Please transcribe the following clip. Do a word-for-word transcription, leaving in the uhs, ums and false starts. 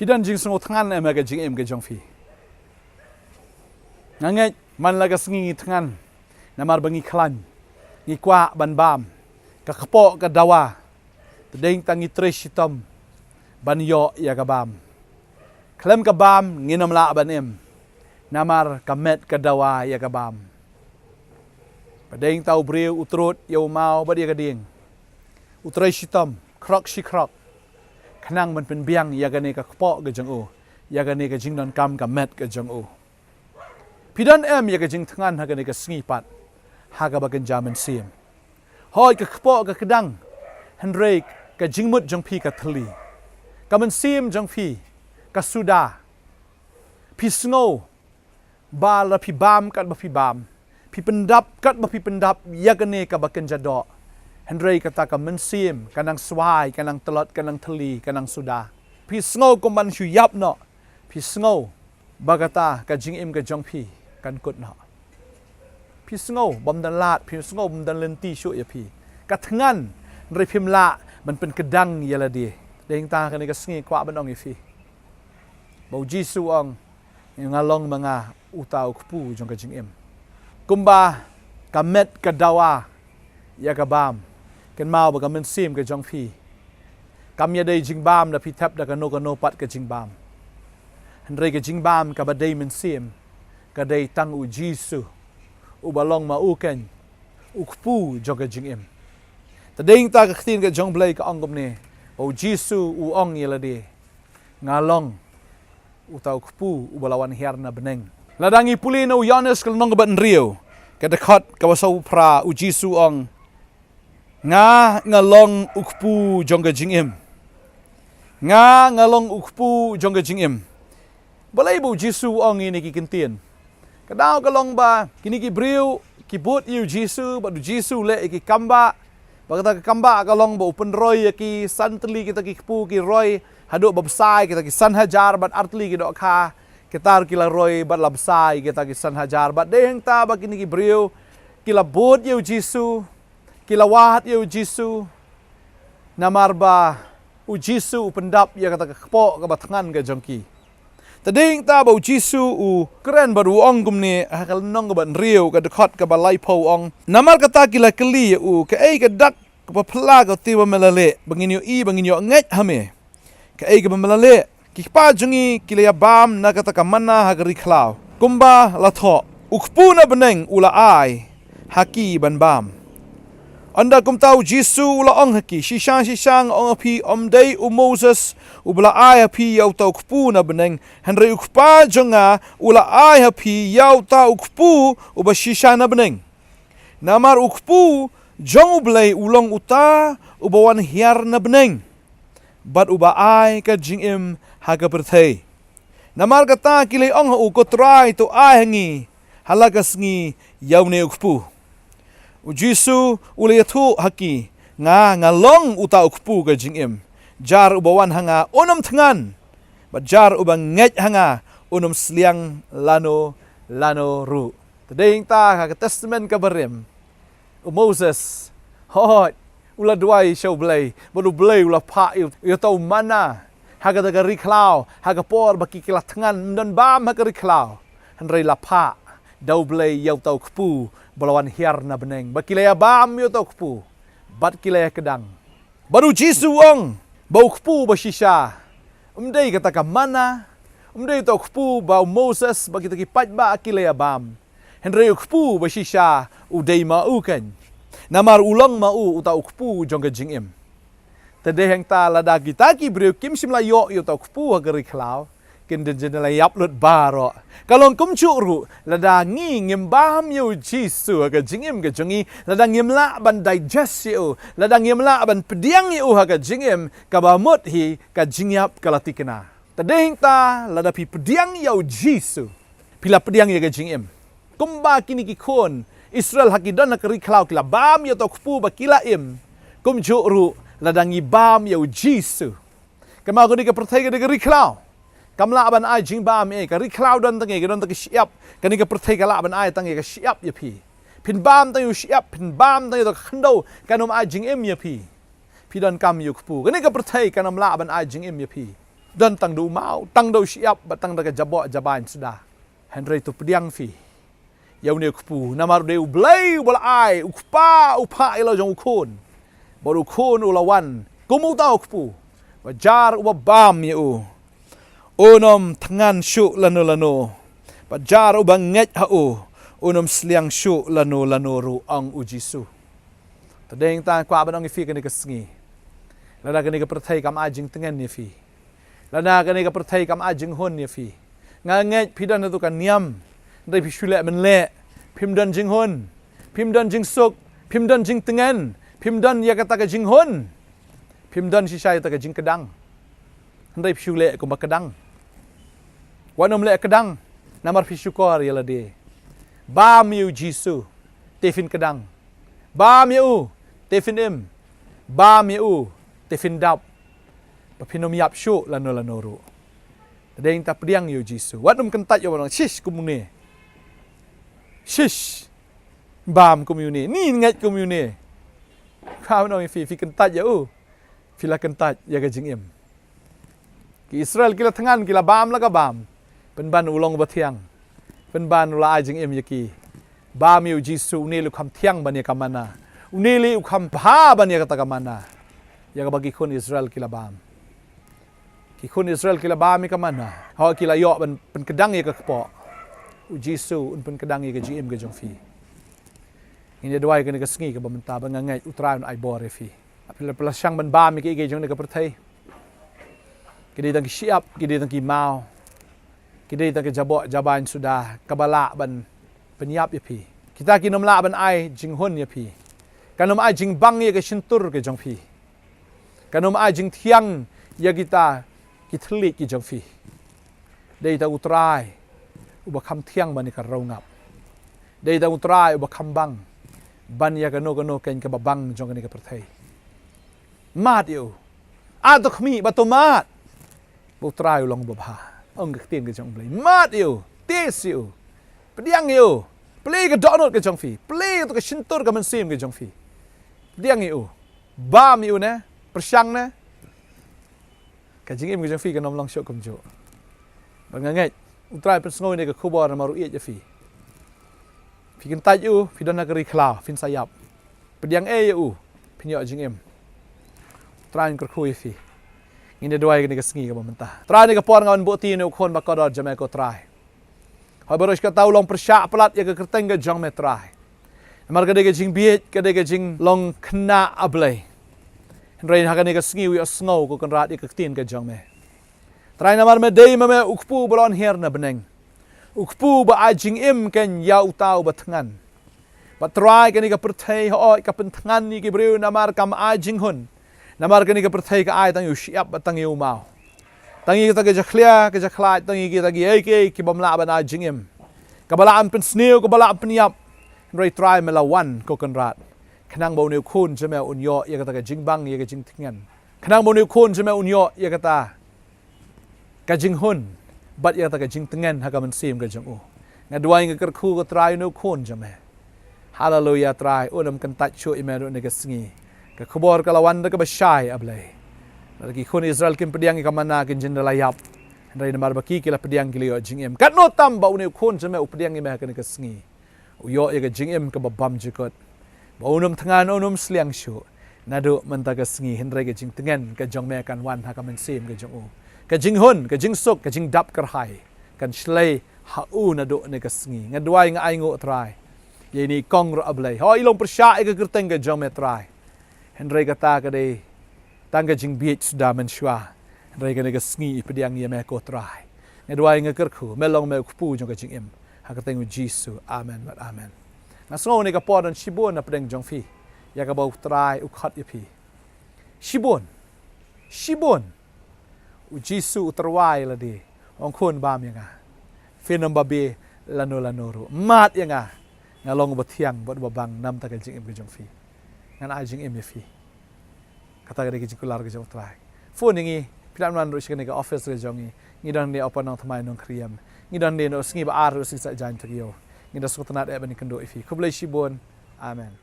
Phi don jingsngewthngan em ha ka jingim ka jong phi? Nga ngeit man la ka sngi ngi thngan namar ba ngi khlaiñ, ngi kwah ban bam. Ka kpoh ka dawa, te dei tang ngi trei shitom ban ïoh ïa ka bam. Khlem ka bam ngin ym lah ban im, namar ka met ka dawa ïa ka bam. Ba dei tang u briew u trud ïa u maw bad ïa ka dieng, u trei shitom khrok shi khrok, khnang ban pynbiang ïa kane ka kpoh ka jong u, ïa kane ka jingdonkam ka met ka jong u. Phi don em ïa ka jingthngan ha kane ka sngi pat ha kaba kynja mynsiem? Hooid, ka kpoh ka kdang, hynrei ka jingmut jong phi ka thylli, ka mynsiem jong phi ka suda. Phi sngew ba la phi bam katba phi bam, phi pyndap katba phi pyndap ïa kane kaba kynja doh, hynrei kata ka mynsiem ka nang swai, ka nang tlot, ka nang thylli, ka nang suda. Phi sngew kumban shu ïap noh, phi sngew ba kata ka jingim ka jong phi kan kut noh. Phi sngew bym don lad, phi sngew bym don lynti shuh ïa phi. Ka thngan, hynrei phim lah ban pynkdang ïa lade. Dei tang kane ka sngi kwah ban ong ïa phi ba u Jisu u ong, nga long ma nga uta u kpu jong ka jingim. Kumba ka met ka dawa ïa ka bam, kynmaw ba ka mynsiem ka jong phi kam ïadei jingbam da phi thep da kano kano pat ka jingbam. Hynrei ka jingbam kaba dei mynsiem ka dei tang u Jisu, uba long ma u keiñ u kpu jong ka jingim. Te dei tang ka ktien ka jong Blei ka ong kumne, ba u Jisu u ong ïa lade, nga long uta u kpu uba la wan hiar na bneng. Lada ngi pule na u Ïoannis ka lynnong kaba hynriew, ka dkhot kaba sawphra, u Jisu u ong, nga nga long u kpu jong ka jingim. Nga nga long u kpu jong ka jingim. Balei ba u Jisu u ong ïa kine ki kyntien? Ka daw ka long ba kine ki briew ki bud ïa u Jisu bad u Jisu u leh ïa ki kambah. Bad kata ka kambah ka long ba u pynroi ïa ki, san tylli kita ki kpu ki roi haduh ba bsa ïa kita ki san hajar bad ar tylli ki dohkha kita ruh ki la roi bad la bsa ïa kita ki san hajar. Bad dei hangta ba kine ki briew ki la bud ïa u Jisu, ki la wad ïa u Jisu, namar ba u Jisu u pyndap ïa kata ka kpoh kaba thngan ka jong ki. Te dei hangta ba u Jisu u kren bad u ong kumne ha ka lynnong kaba hynriew ka dkhot kaba laiphew, u ong, namar kata ki la kylli ïa u, kaei ka dak kaba phylla kata ba me la leh ba ngin ïohi ba ngin ïoh ngeit ha me? Kaei kaba me la leh? Ki kpa jong ngi ki la ïa bam na kata ka manna ha ka ri khlaw, kumba la thoh, u kpu na bneng u la ai ha ki ban bam. Ynda kumta u Jisu u la ong ha ki, shisha shisha nga ong ha phi, ym dei u Moses uba la ai ha phi ïa uta u kpu na bneng, hynrei u Kpa jong nga u la ai ha phi ïa uta u kpu uba shisha na bneng. Namar u kpu jong U Blei u long uta uba wan hiar na bneng bad uba ai ka jingim ha ka pyrthei. Namar kata ki la ong ha u, ko Trai, to ai ha ngi ha la ka sngi ïa une u kpu. U Jisu u la ïathuh ha ki, nga nga long uta u kpu ka jingim. Jar uba wan ha nga un ym thngan, bad jar uba ngeit ha nga un ym sliang lano lano ruh. Te dei hangta ha ka Testament kaba rim, u Moses, hooid, u la duwai sha U Blei bad U Blei u la phah ïa uta u manna ha kata ka ri khlaw ha ka por ba ki, ki la thngan, ym don bam ha ka ri khlaw. Hynrei la phah da U Blei ïa uta u kpu ba la wan hiar na bneng, ba ki la ïa bam ïa uta u kpu bad ki la ïa kdang. Bad u Jisu u ong ba u kpu ba shisha ym dei kata ka manna, ym dei uta u kpu ba u Moses bad kita ki paidbah ki la ïa bam. Hynrei u kpu ba shisha u dei ma u keiñ, namar u long ma u uta u kpu jong ka jingim. Te dei hangta lada kita ki briew kim shym la ïoh ïa uta u kpu ha ka ri khlaw, kin dang jin la ïap lut baroh. Ka long kumjuh ruh lada ngi ngim bam ïa u Jisu ha ka jingim ka jong ngi, lada ngim lah ban digest ïa u, lada ngim lah ban pdiang ïa u ha ka jingim, kaba mut hi ka jingïap ka la tikna. Te dei hangta lada phi pdiang ïa u Jisu, phi la pdiang ïa ka jingim. Kumba kine ki khun Israel ha ki don ha ka ri khlaw ki la bam ïa uta u kpu ba ki la im, kumjuh ruh lada ngi bam ïa u Jisu. Kynmaw, kane ka pyrthei ka dei ka ri khlaw, kam lah ban ai jingbam ei. Ka ri khlaw don tang ïa, ka don tang ki shyiap. Kane ka pyrthei ka lah ban ai tang ïa ka shyiap ïa phi. Phin bam tang ïa u shyiap, phin bam tang ïa uta ka khyndew, kan ym ai jingim ïa phi. Phi donkam ïa u kpu. Kane ka pyrthei kan ym lah ban ai jingim ïa phi. Don tang da u maw, tang da u shyiap, bad tang da ka jaboh jabain suda. Hynrei to pdiang phi ïa une u kpu, namar u dei U Blei uba la ai, u kpa u phah ïa la jong u khun. Bad u khun u la wan kum uta u kpu, bad jar uba bam ïa u, un ym thngan shuh lano lano. Bad jar uba ngeit ha u, un ym sliang shuh lano lano ruh, ong U Jisu. Te dei nangta nga kwah ban ong ïa phi kane ka sngi, lada kane ka pyrthei kam ai jingtngen ïa phi, lada kane ka pyrthei kam ai jinghun ïa phi, nga ngeit phi don hato ka niam. Hynrei phi shu leh mynleh, phim don jinghun, phim don jingsuk, phim don jingtngen, phim don ïa kata ka jinghun, phim don shisha ïa kata ka jingkdang. Hynrei phi shu leh kumba kdang. Wat nym leh kdang, namar phi shukor ïa lade. Bam ïa U Jisu, te phin kdang. Bam ïa u, te phin im. Bam ïa u, te phin dap. Ba phin ym ïap shuh lano lano ruh. Te dei nangta pdiang ïa U Jisu. Wat nym kyntait ïa u, ba ong, shish kum une, shish bam kum une, ni ngeit kum une. Kwah ban ong ïa phi, phi kyntait ïa u, phi la kyntait ïa ka jingim. Ki Israel ki la thngan, ki la bam la ka bam, pynban u long uba thiang, pynban u la ai jingim ïa ki. Bam ïa U Jisu, une lei u kham thiang ban ïa ka manna, une lei u kham bha ban ïa kata ka manna, ïa kaba ki khun Israel ki la bam. Ki khun Israel ki la bam ïa ka manna, hooid ki la ïoh ban pynkdang ïa ka kpoh. U Jisu un pynkdang ïa ka jingim ka jong phi. Ngin ïa duwai kane ka sngi kaba mynta, ba nga ngeit U Trai un ai bor ïa phi. Phi la, phi la shang ban bam ïa kiei kiei jong kane ka pyrthei. Ki dei tang ki shyiap, ki dei tang ki maw, ki dei tang ki jaboh jabain suda kaba lah ban pynïap ïa phi. Kita kin ym lah ban ai jinghun ïa phi. Kan ym ai jingbang ïa ka shyntur ka jong phi. Kan ym ai jingthiang ïa kita ki thylliej ki jong phi. Dei tang U Trai uba kham thiang ban ïa ka rongap. Dei tang U Trai uba kham bang ban ïa kano kano keiñ kaba bang jong kane ka pyrthei. Mad ïa u. Ato khmih, ba to mad. Ba U Trai u long uba bha. Ong ka ktien ka jong U Blei, mad ïa u, test ïa u, pdiang ïa u. Plie ka dohnud ka jong phi, plie ka shyntur ka mynsiem ka jong phi. Pdiang ïa u. Bam ïa u ne, pyrshang ne. Ka jingim ka jong phi kan ym long shuh kumjuh. Bad nga ngeit U Trai pynsngew ïa ka khubor namar u ïeit ïa phi. Phi kyntait ïa u, phi don ha ka ri khlaw, phin sa ïap. Pdiang ei ïa u, phin ïoh jingim. U Trai un kyrkhu ïa phi. Ngin ïa duwai kane ka sngi kaba mynta. Trai, kane ka por nga wan buh ïa une u khun ba kordor jong me ko Trai. Hooid, baroh shi katta u long pyrshah palat ïa ka kyrteng ka jong me Trai. Namar ka dei ka jingbieit, ka dei ka jinglong khynnah, A Blei. Hynrei ha kane ka sngi u ïohsngew ko Kynrad ïa ka ktien ka jong me. Trai, namar me dei ma me u kpu ba la wan hiar na bneng, u kpu ba ai jingim keiñ ïa uta uba thngan. Bad Trai, kane ka pyrthei hooid ka pynthngan ïa ki briew namar kam ai jinghun. Namar kane ka pyrthei ka ai tang ïa u shyiap bad tang ïa u maw, tang ïa kita ki jakhlia ki jakhlad, tang ïa kita kiei kiei ki bym lah ban ai jingim, kaba lah ban pynsniew, kaba lah ban pynïap. Hynrei Trai, me la wan ko Kynrad khnang ba une u khun jong me un ïoh ïa kata ka jingbang ïa ka jingthngan, khnang ba une u khun jong me un ïoh ïa kata ka jinghun bad ïa kata ka jingthngan ha ka mynsiem ka jong u. Nga duwai, nga kyrkhu ko Trai, une u khun jong me. Haleluia Trai, un ym kyntait shuh ïa me ruh ha kane ka sngi. Ka khubor ka la wan da kaba shai, A Blei. Lada ki khun Israel kim pdiang ïa ka manna, kin jin da la ïap. Hynrei namar ba ki ki la pdiang, ki la ïoh jingim. Katno tam ba une u khun jong me u pdiang ïa me ha kane ka sngi, u ïoh ïa ka jingim kaba bymjukut. Ba un ym thngan, un ym sliang shuh naduh mynta ka sngi, hynrei ka jingthngan ka jong me kan wan ha ka mynsiem ka jong u. Ka jinghun, ka jingsuk, ka jingdap kyrhai kan shlei ha u naduh kane ka sngi. Nga duwai, nga ainguh Trai ïa ine i kong ruh, A Blei. Hooid i long pyrshah ïa ka kyrteng ka jong me Trai. Hynrei kata ka dei tang ka jingbieit suda mynshuwa. Hynrei kane ka sngi i pdiang ïa me ko Trai. Nga duwai, nga kyrkhu, me long me u kpu jong ka jingim. Ha ka kyrteng U Jisu. Amen bad amen. Nga sngew kane ka por don shibun na pdeng jong phi ïa kaba U Trai u khot ïa phi. Shibun. Shibun. U Jisu u tyrwa ïa lade, u ong, khun, bam ïa nga. Phin ym babe lano lano ruh. Mad ïa nga. Nga long uba thiang bad uba bang namar ka jingim ka jong phi. Ngan ai jingim ïa phi. Kata ka dei ka jingkular ka jong U Trai. Phone ïa ngi, phi lah ban wan ruh sha kane ka office ka jong ngi. Ngi don hangne hapoh Nongthymmai Nongkriem. Ngi don hangne na u Sngi Ba-ar ruh, Sngi Saitjaiñ Tyrkhiew. Ngi da sngewtynnat eh ban ïakynduh ïa phi. Khublei shibun. Amen.